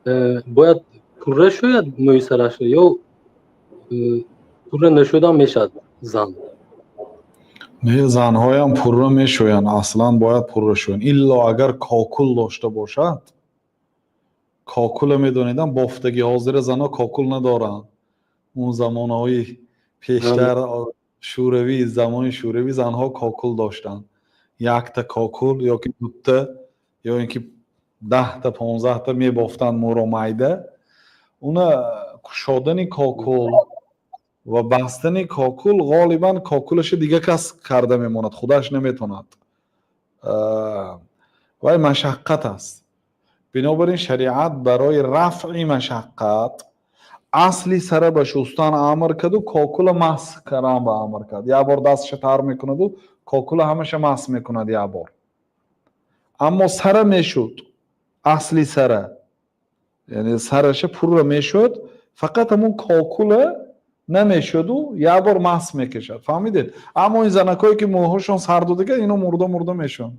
Бояд пурра шӯяд мӯи сарашро ё пурра нашудам мешавад зан? Не, занҳоям пурра мешӯянд, аслан бояд пурра шӯянд, илло агар кокул дошта бошад. Кокула медонедам, бофтагӣ. Ҳозира занҳо кокул надоранд. Он замонаҳои пештар, шӯравӣ, замони шӯравӣ занҳо кокул доштанд, якта кокул ёки дута, ё ин ки 10-та, 15-та мебофтанд мӯро майда. Уна кушодани кокул ва бастани кокул, ғолибан кокулаша дига кас карда мемонад, худаш наметонад, вай машаққат аст. Бинобар ин шариат барои рафъи машаққат асли сара ба шустан амр карду кокула масҳ кардан ба амр кард. Як бор дасташа тар мекунаду кокула ҳамаша масҳ мекунад як бор. Аммо сара мешуд, асли сара, яъне сараша пурра мешуд, фақат ҳамун кокула намешуду як бор масҳ мекашад. Фаҳмидед? Аммо ин занакое, ки мӯҳошон сар додага, ино мурда мурда мешаванд.